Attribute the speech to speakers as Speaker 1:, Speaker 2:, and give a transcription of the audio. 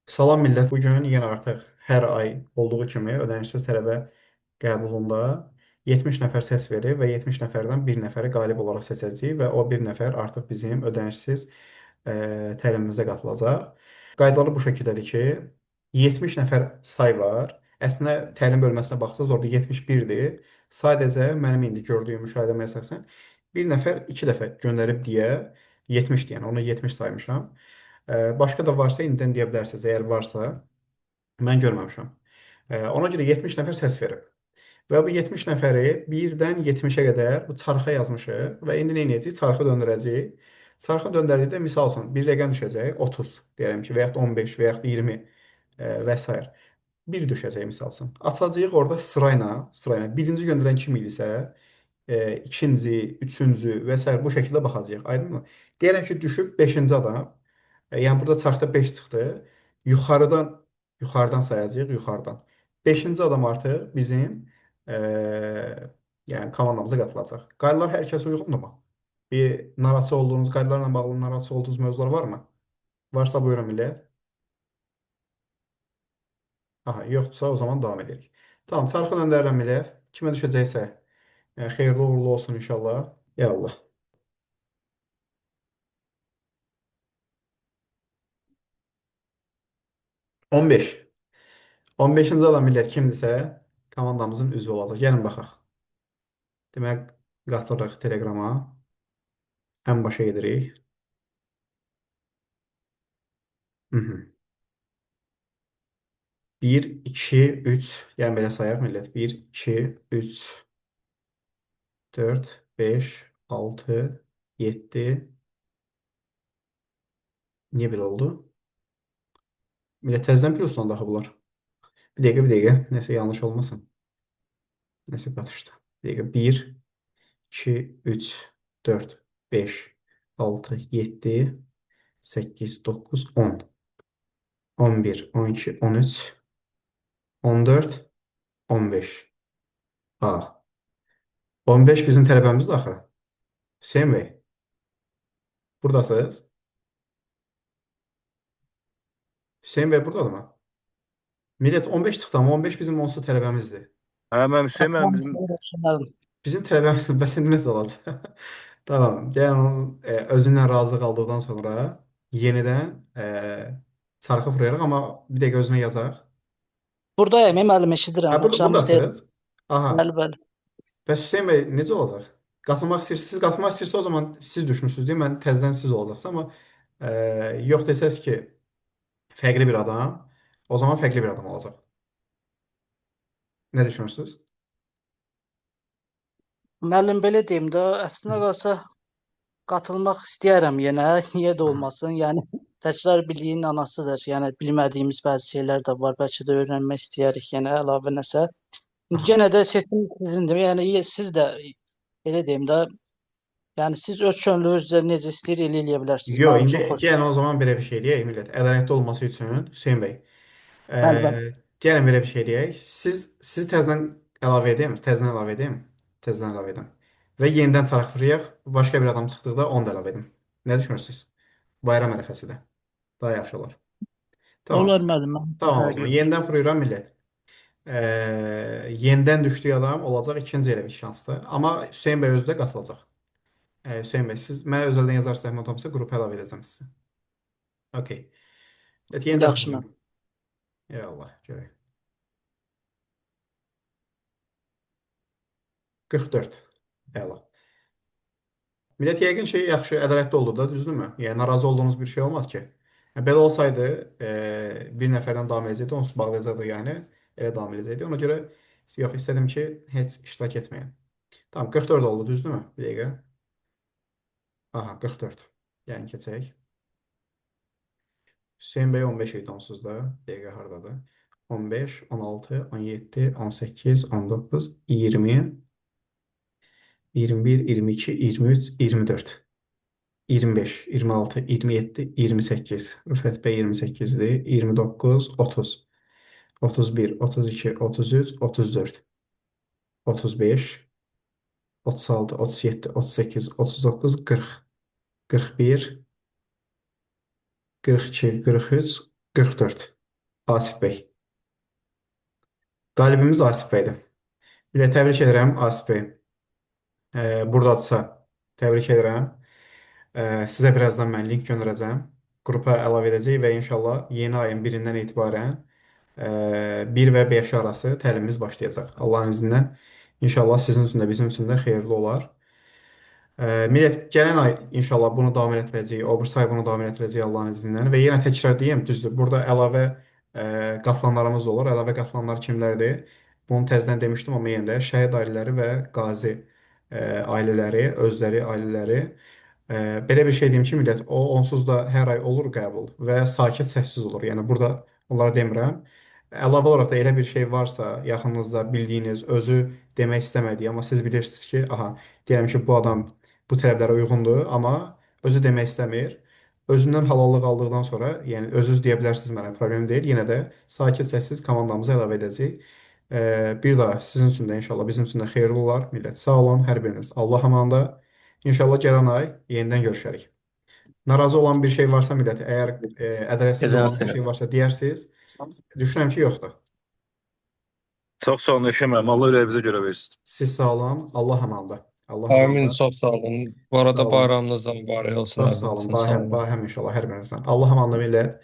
Speaker 1: Salam millət, bu gün yenə artıq hər ay olduğu kimi ödənişsiz tələbə qəbulunda 70 nəfər səs verir və 70 nəfərdən bir nəfəri qalib olaraq seçəcəyik və o bir nəfər artıq bizim ödənişsiz təlimimizə qatılacaq. Qaydaları bu şəkildədir ki, 70 nəfər say var. Əslində təlim bölməsinə baxsaz orada 71-dir. Sadəcə mənim indi gördüyüm müşahidəmə əsasən bir nəfər iki dəfə göndərib deyə 70-dir, yəni onu 70 saymışam. Başqa da varsa indidən deyə bilərsiniz. Əgər varsa, mən görməmişəm. Ona görə 70 nəfər səs verib. Və bu 70 nəfəri 1-dən 70-ə qədər bu çarxa yazmışıq və indi nə edəcəyik? Çarxı döndürəcəyik. Çarxı döndərdikdə misal üçün bir rəqəm düşəcək, 30 deyərəm ki, və yaxud 15 və yaxud 20 və s. Bir düşəcək misal üçün. Açacağıq orada sırayla, sırayla. Birinci göndərən kim idisə, ikinci, üçüncü və s. bu şəkildə baxacağıq. Aydınmı? Deyərəm ki, düşüb 5-ci adam. Yəni burada çarxda 5 çıxdı. Yuxarıdan sayacağıq, yuxarıdan. 5-ci adam artıq bizim e, yəni komandamıza qatılacaq. Qaydalar hər kəsə uyğundurmu? Bir narahatçı olduğunuz, qaydalarla bağlı narahatçı olduğunuz mövzular varmı? Varsa buyurun millət. Aha, yoxdursa o zaman davam edirik. Tamam, çarxı döndərirəm millət. Kimə düşəcəksə, xeyirli uğurlu olsun inşallah. Ya Allah. 15. 15-ci adam millət kimdirsə, komandamızın üzvü olacaq. Gəlin baxaq. Demək, qatılırıq Telegrama. Ən başa gedirik. Hı -hı. 1, 2, 3. Yəni belə sayaq millət. 1, 2, 3, 4, 5, 6, 7. Niyə belə oldu? Millət təzədən plusla daxil bunlar. Bir dəqiqə, bir dəqiqə. Nəsə yanlış olmasın. Nəsə qatışdı. Bir dəqiqə. 1, 2, 3, 4, 5, 6, 7, 8, 9, 10. 11, 12, 13, 14, 15. A. 15 bizim tələbəmizdir axı. Hüseyn bəy. Buradasınız? Hüseyn bəy buradadır mı? Millət 15 çıxdı amma 15 bizim onsuz tələbəmizdir.
Speaker 2: Hə, mən Hüseyn müəllim bizim
Speaker 1: Bizim tələbəmiz bəs indi necə olacaq? Tamam. Gəlin onun özündən razı qaldıqdan sonra yenidən çarxı fırlayarıq amma bir dəqiqə özünə yazaq.
Speaker 3: Buradayım, müəllim, eşidirəm.
Speaker 1: Hə,
Speaker 3: Axşamınız xeyir.
Speaker 1: buradasınız? Aha.
Speaker 3: Bəli, bəli.
Speaker 1: Bəs Hüseyn bəy necə olacaq? Qatılmaq istəyirsiniz? Siz qatılmaq istəyirsə o zaman siz düşmüsünüz deyə mən təzədən siz olacaqsınız amma yox desəz ki, fərqli bir adam, o zaman fərqli bir adam olacaq. Nə düşünürsünüz?
Speaker 3: Müəllim, belə deyim də, əslində qalsa qatılmaq istəyərəm yenə. Niyə də olmasın? Yəni təkrar biliyin anasıdır. Yəni bilmədiyimiz bəzi şeylər də var. Bəlkə də öyrənmək istəyərik, yəni əlavə nəsə. Yenə də seçim sizindir. Yəni siz də belə deyim də, yəni siz öz könlünüzcə necə istəyir elə eləyə bilərsiniz.
Speaker 1: Yox, indi gəlin o zaman belə bir şey eləyək millət. Ədalətli olması üçün Hüseyn bəy.
Speaker 3: Bəli, bəli.
Speaker 1: Gəlin belə bir şey eləyək. Siz təzədən əlavə edim, təzədən əlavə edim, təzədən əlavə edim. Və yenidən çarx fırlayaq. Başqa bir adam çıxdıqda onu da əlavə edim. Nə düşünürsünüz? Bayram ərəfəsidir. Daha yaxşı olar. Tamam.
Speaker 3: Olar müəllim, mənim üçün
Speaker 1: Tamam o zaman. Yenidən fırlayıram millət. Yenidən düşdüyü adam olacaq ikinci elə bir şansdır. Amma Hüseyn bəy özü də qatılacaq. Hüseyn bəy, siz mənə özəldən yazarsınız, zəhmət olmasa qrupa əlavə edəcəm sizi. Okey. Evet, yenidən
Speaker 3: Yaxşı
Speaker 1: fırlayıram. Ya Allah, görək. 44. Əla. Millət yəqin ki, yaxşı, ədalətli oldu da, düzdürmü? Yəni narazı olduğunuz bir şey olmadı ki. Yəni, belə olsaydı, bir nəfərdən davam edəcəkdi, onsuz bağlayacaqdı yəni, elə davam edəcəkdi. Ona görə yox, istədim ki, heç iştirak etməyin. Tamam, 44 oldu, düzdürmü? Bir dəqiqə. Aha, 44. Yəni keçək. Hüseyn bəy 15 idi onsuz da. Bir dəqiqə hardadır? 15, 16, 17, 18, 19, 20, 21, 22, 23, 24, 25, 26, 27, 28. Rüfət bəy 28-dir. 29, 30, 31, 32, 33, 34, 35, 36, 37, 38, 39, 40, 41, 42, 43, 44. Asif bəy. Qalibimiz Asif bəydir. Bir də təbrik edirəm Asif bəy. Buradadırsa təbrik edirəm. Sizə birazdan mən link göndərəcəm. Qrupa əlavə edəcək və inşallah yeni ayın birindən etibarən 1 və 5 arası təlimimiz başlayacaq. Allahın izni ilə inşallah sizin üçün də bizim üçün də xeyirli olar. Millət gələn ay inşallah bunu davam elətdirəcəyik. O birisi ay bunu davam elətdirəcəyik Allahın izni ilə. Və yenə təkrar deyim, düzdür. Burada əlavə qatılanlarımız olur. Əlavə qatılanlar kimlərdir? Bunu təzədən demişdim, amma yenə də şəhid ailələri və qazi ailələri, özləri ailələri. Belə bir şey deyim ki, millət, o onsuz da hər ay olur qəbul və sakit, səssiz olur. Yəni burada onlara demirəm. Əlavə olaraq da elə bir şey varsa, yaxınınızda bildiyiniz, özü demək istəmədiyi, amma siz bilirsiniz ki, aha, deyirəm ki, bu adam bu tələblərə uyğundur, amma özü demək istəmir. Özündən halallıq aldıqdan sonra, yəni özünüz deyə bilərsiniz mənə, problem deyil. Yenə də sakit, səssiz komandamıza əlavə edəcəyik. Bir daha sizin üçün də inşallah bizim üçün də xeyirli olar. Millət sağ olun, hər biriniz. Allah amanda. İnşallah gələn ay yenidən görüşərik. Narazı olan bir şey varsa millət, əgər ədalətsiz olan bir şey varsa deyərsiniz. Düşünürəm ki, yoxdur.
Speaker 2: Çox sağ olun Eşə müəllim. Allah ürəyinizə görə versin.
Speaker 1: Siz sağ olun. Allah amanda. Allah
Speaker 4: Amin,
Speaker 1: amanda.
Speaker 4: çox sağ olun. Bu
Speaker 1: Sağ
Speaker 4: arada
Speaker 1: olun.
Speaker 4: bayramınız da mübarək olsun
Speaker 1: Çox
Speaker 4: hər
Speaker 1: sağ olun.
Speaker 4: birinizin. Sağ
Speaker 1: Bahəm,
Speaker 4: olun.
Speaker 1: bahəm inşallah hər birinizdən. Allah amanda millət.